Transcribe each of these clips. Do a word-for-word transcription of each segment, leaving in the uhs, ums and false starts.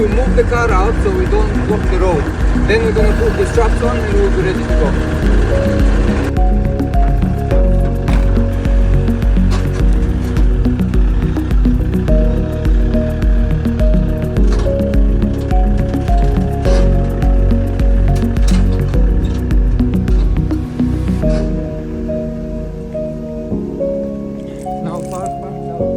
We move the car out so we don't block the road. Then we're gonna put the straps on and we'll be ready to go. Now park, park, park.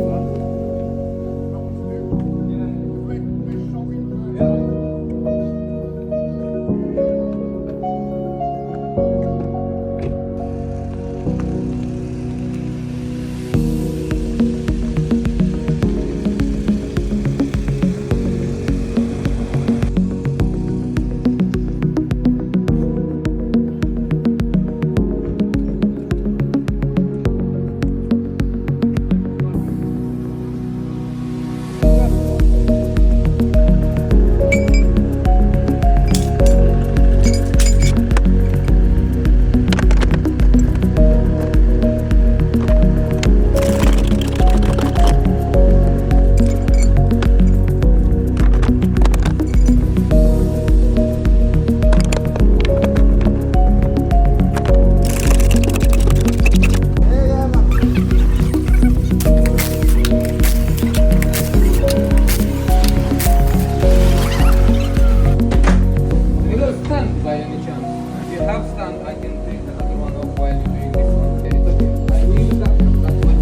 Stand by any chance? If you have stand, I can take another one off while you're doing this one. It's okay. I will do that. That's fine.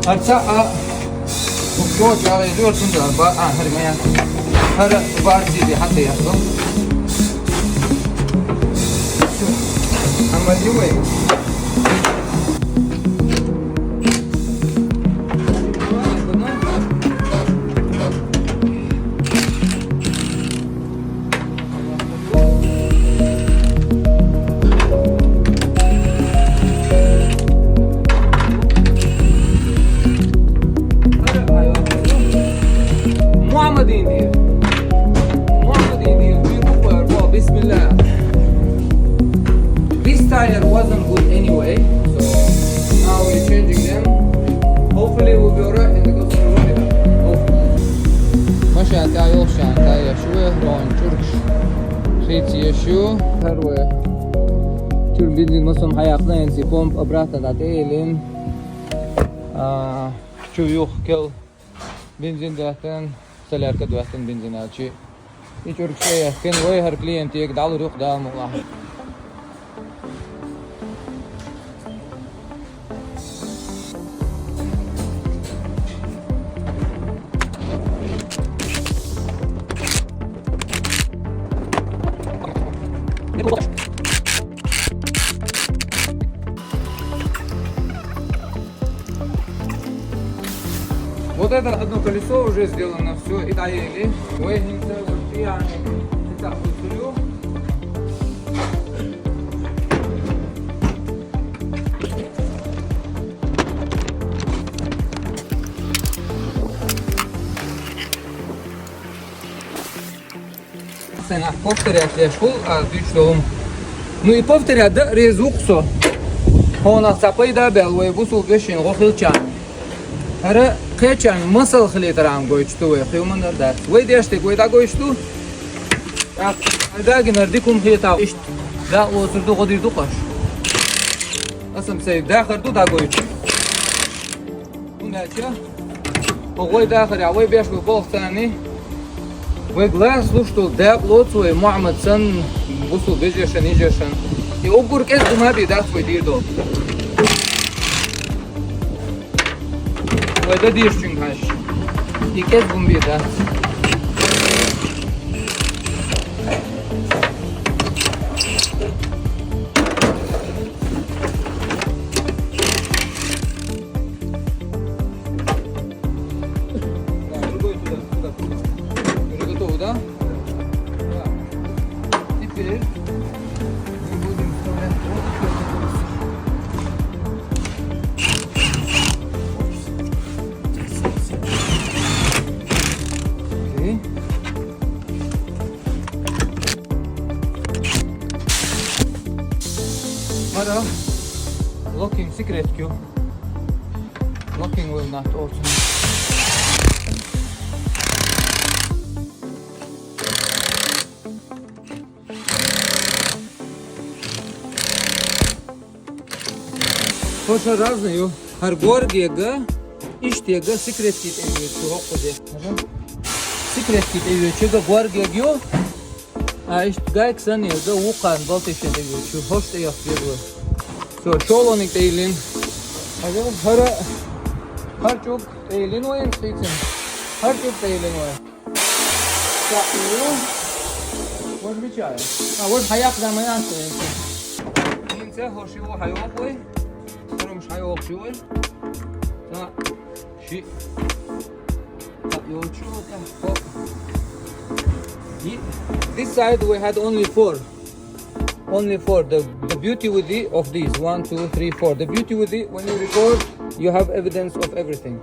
Арца а, уксо чара лёртун да ба, а, хар мая. Хар бар ди хатта яхло. Амалиуэ. Muhammadin diyor. Muhammadin diyor. Bir bu var. Bu, Bismillah. This tire wasn't good anyway. So now we're changing them. Hopefully we'll be alright and go through it. Hopefully. Машина тая ёлшан, тая шуэ, рон чуркш. Хит ешу. Харве. Тюр бензин масон хаяхна, энси помп обратно дат элин. А, чу юх кел. Бензин даттан, солярка даттан бензин алчи. И чуркше яхин вай хар клиент ек дал рух дал мула. Вот это одно колесо уже сделано, все, и доели. Вейгинса, вот, и они, и так вот, Сен а повторять леш хул, а, дюч долум. Ну и повторять да резу кусо. Хона цапай да бел, вай бусул бешин, го хилчан. Ара кечан, масал хиле тарам гойчту, вай хилман да. Вай деште гой да гойчту. А, да гинар дикум хиле та. Ишт, да, о, сурду годи дукаш. Асам сей, да, харду да гойчту. Унача. Огой дахар, а вай беш бы бог цани. Вай глаз слушал, да, лоц вай, Мухаммад сан, бусул бежешен, ижешен. И огур кез дума би да свой дирдо. Вай да дирчин хаш. И кез бум би да. Да, другой туда, туда, туда. Уже готово, да? Да. Теперь мы будем вставлять Locking secret кю. Locking will not open. Хьо шо разный ю. Хьар горгега, иштега, секретки тӀе йоьчу хӀокхузе. Секретки тӀе йоьчуга горгега ю. А иштта гайка санна ега, вукхарна балтиша тӀе йоьчу. Хьош тӀе йохку везла. Всё, шолониг тӀе йиллина. Хьажал, хӀара, хӀара чӀуг тӀе йиллина вайн, хийцин. ХӀара чӀуг тӀе йиллина вайн. Так, ну, вот мечаю. А, вот хьаяккха заман яц вайн. ХӀинца хӀо ши во хьайохуй. ХӀара-м ши хьайохуй. Так, ши. Так, йолчу, так, хоп. И this side we had only four. Only four. The, the beauty with the, of these. One, two, three, four. The beauty with the, when you record, you have evidence of everything.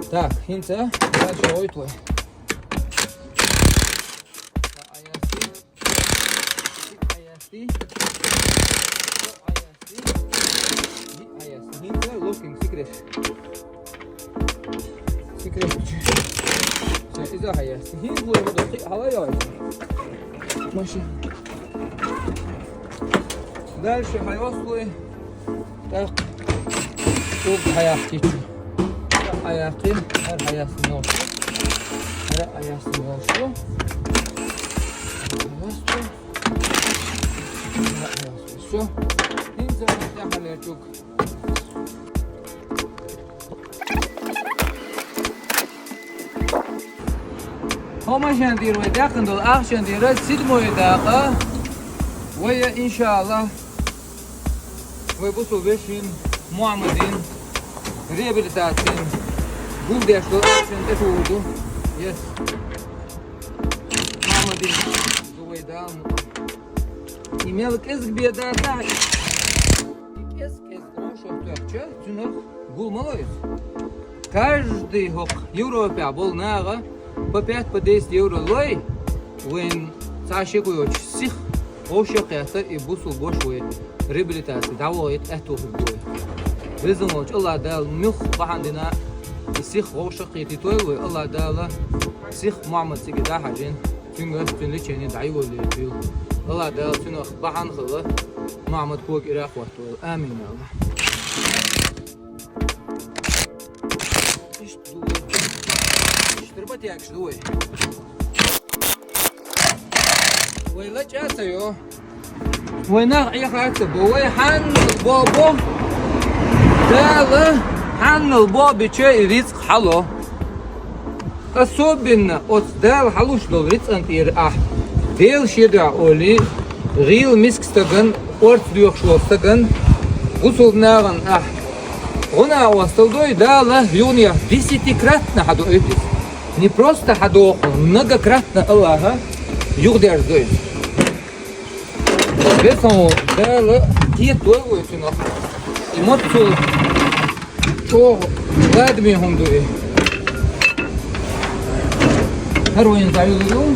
Так, хӀинца дальше ой твой. Аясти. Аясти. Аясти. Аясти. Лукинг, секрет. Секрет. Всё, иза аясти. Хин буй буду хи хала йой. Машин. Дальше хайос буй. Так. Уг хьаяхкичи. Хьаяхкин, хьар хьаяхкин йолчу. Хьар хьаяхкин йолчу. Всё. Хьаяхкин. Всё. Хинца хьалер чук. Хьо машен дийр вай дехкан долу ахчан дийра седьмой дакъа. Вай, иншалла. Вай бусул вешин, Мухаммадин, реабилитацин, гулдеш долу ахчан тӀе тур ду. Yes. Мухаммадин, вай дам. И мел кӀезиг беда да. И кӀез-кӀез гӀо шо тохча, цунах гул ма ло иза. Каждый хӀокху Европехь болу наха по пять, по десять евро лой, вайн цхьа шеко йоцуш сих вовшах а кхетта и бусул бош вай реабилитаци дӀавахийта аьтту хир бу вай. Везан волчу Аллах Дала муьлхха бахьана дина и сих вовшах а кхетийтой вай, Аллах Дала сих Мухаммад цига дӀахьажина, цуьнга цуьнан лечение дӀайолийта. Аллах Дала цуьнах бахьана хила, Мухаммад кога ирахь хӀоттавойла. Амин, Аллах. Иштта ду вай. Иштта батегаш ду вай. Вай лача а ца йо. Вай нах Ӏехаца бо. Вай хьаннал бо бо. Дала хьаннал бо бича и рицкъ хьало. Особенно оцу Дала хьалуш долу рицкъан тӀера ахь Дела шен дуьхьа олий, гӀийла миска стаган, орца доьхуш волу стаган, бусулба нахана ахь гӀуна а остал дой, Дала юханехь десятикратно хьадоуьйту иза. Не просто хьадоху, многократно Аллаха юхадерзадо иза. Везан Дала кхетадой вай цуьнах. И мотт цул чӀогӀа ладаме хӀума ду и. ХӀара вайна дӀаюллу.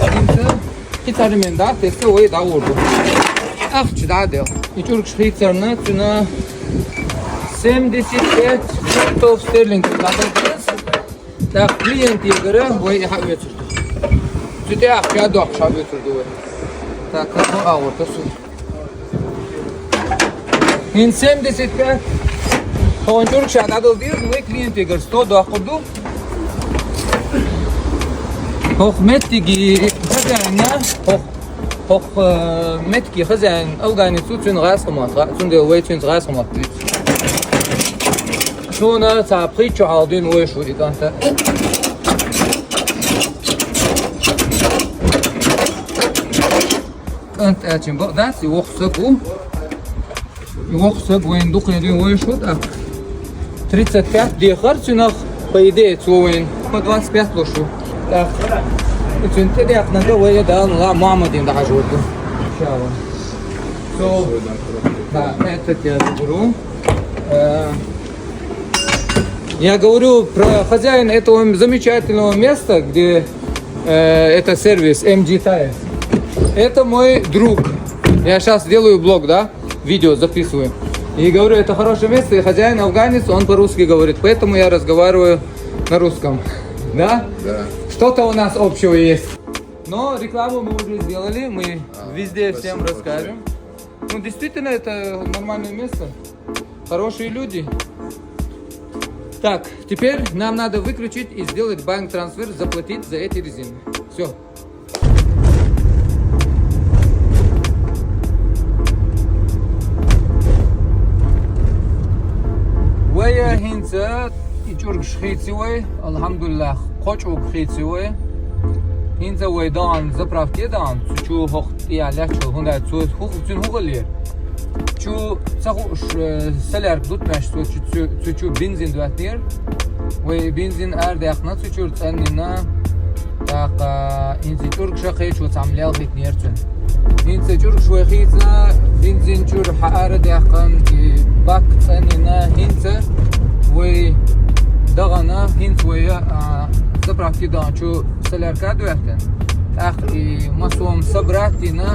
ХӀинца кхин цхьа ремень дӀа а тесна, вай дӀагӀур ду. Ахча дӀа а делла. И чуркаш хийцарна цуьнан семьдесят пять фунтов стерлингов дӀадала деза. Так, клиентегара вай и хьаоьцур ду. Цу тӀехь ша доккхуш хьаоьцур ду вай. Так, как бы агӀор тасу. ХӀинца семьдесят пять. Хьуна чуркаш дӀадала деза, вай клиентегара сто доккхур ду. ХӀокху меттиге хозяина, хӀокху, хӀокху, э, меттиге хозяин афганец ву, цуьнан гӀазкхи мотт хаьа, цундела вай цуьнца гӀазкхи мотт дуьйцу. Суна цхьа пхийтта шо хьалха дуьйна вуьйш ву и кӀант. КӀант аьлча бакъ дац, и воккха стаг ву. И воккха стаг вайна дукха дуьйна вуьйш ву тӀаккха. Тридцать пять дехар цуьнах, по идее, цо вайна. По двадцать пять луш ву. ТӀаккха и цуьнан тӀедехнарг вай Дала Мухаммадина дӀахьажор ду. Иншалла. So, да, это я заберу. Э, Я говорю про хозяина этого замечательного места, где, э, это сервис M G Tires. Это мой друг. Я сейчас делаю блог, да? Видео записываю. И говорю, это хорошее место, и хозяин афганец, он по-русски говорит, поэтому я разговариваю на русском. Да? Да. Что-то у нас общего есть. Но рекламу мы уже сделали, мы везде всем расскажем. Ну, действительно, это нормальное место. Хорошие люди. Так, теперь нам надо выключить и сделать банк трансфер, заплатить за эти резины. Все. Вай, хӀинца и чӀургаш хийци вай, алхьамдулиллах, кхо чӀуг хийци вай. ХӀинца вай даан заправке даан, цу чу хӀокху тӀехьа лаьттачул, хӀунда аьлча цо хӀу-, цуьнан хӀу хиллера. Чу ца хууш, э, солярка дутмеш цо чу, цу, цу чу бензин доьттинера. Вай бензин арадаьккхина цу чуьра цӀанйина, тӀаккха хӀинца и чӀургаш кхечо цхьамма лелхийтинера цуьнан. ХӀинца чӀургаш вай хийцина, бензин чуьра хьаарадаьккхина, и бак цӀанйина, хӀинца вай дахана, хӀинца вай, а, заправке дахана чу солярка доьттина. ТӀаккха и массо а собрать йина,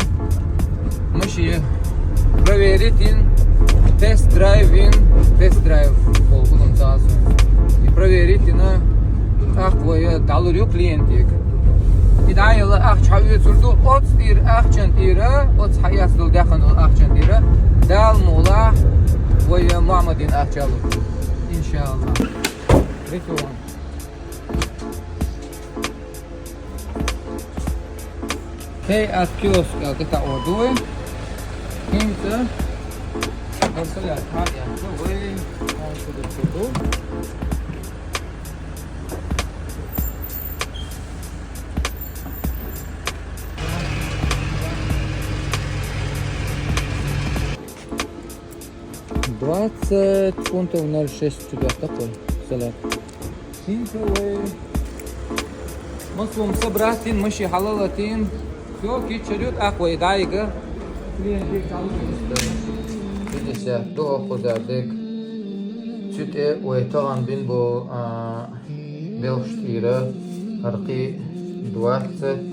машен проверить йина, тест-драйв йина, тест-драйв боху гулам даза. И проверить йина, тӀаккха вай дӀалур ю клиентега. И дӀаяла ахча хьаоьцур ду, оцу тӀера ахчан тӀера, оцу хьаэцна долу даьхна долу ахчан тӀера, Дала мукъ лахь, вай Мухьаммадин ахча лур ду. Иншаллах. Ритуан. Хей, ас киоск, а, кита орду вай. ХӀинца барсалят хьа яхна вай, а, куда чуду. Двадцать фунтов ноль шесть тебя такой, салат. ХӀинца вай массо а собрать йина, машен хьалалатийна. Всё, кийча ю, тӀаккха вай дӀайига. Пятьдесят ду хӀокхуза дерг. Цу тӀе вай тахана бина бу, а, белхаш тӀера, хӀара кхин двадцать,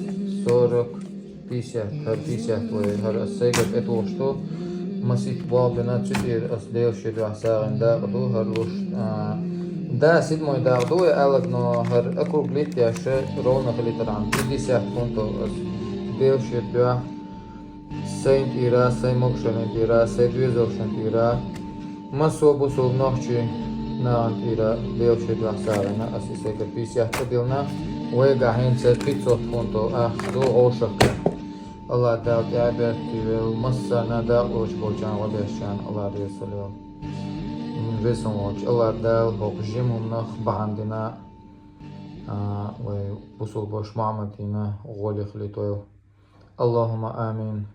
сорок, пятьдесят, хӀара пятьдесят вай, хӀара ас сайгара тӀетухуш ду. Масийтта болх бина, цу тӀера ас Делан шен дуьхьа сагӀина дакъа ду, хӀара луш, а, да, седьмой дакъа ду вай аьлларг, но хӀара округлить деш, ровно хилийтархьама, пятьдесят фунтов ас Делан шен дуьхьа, сайн тӀера, сайн могушаллин тӀера, сайн доьзалшна тӀера. Массо а бусулба нохчийн нахана тӀера Делан шен дуьхьа сагӀина, ас и сайгара пятьдесят тӀедиллина, вайгахь хӀинца пятьсот фунтов ахча ду гӀовшах. АллахӀ Дала тӀаьхьаберкате велла, массарна а дакъа лоцуш болчарна, гӀо дешчарна АллахӀ реза хуьлда. Везан волчу АллахӀ Дала хӀокху жиманах бахьана дина, а, вай бусулба ваша Мухьаммадина гӀоле хилийтойла. Аллахумма амин.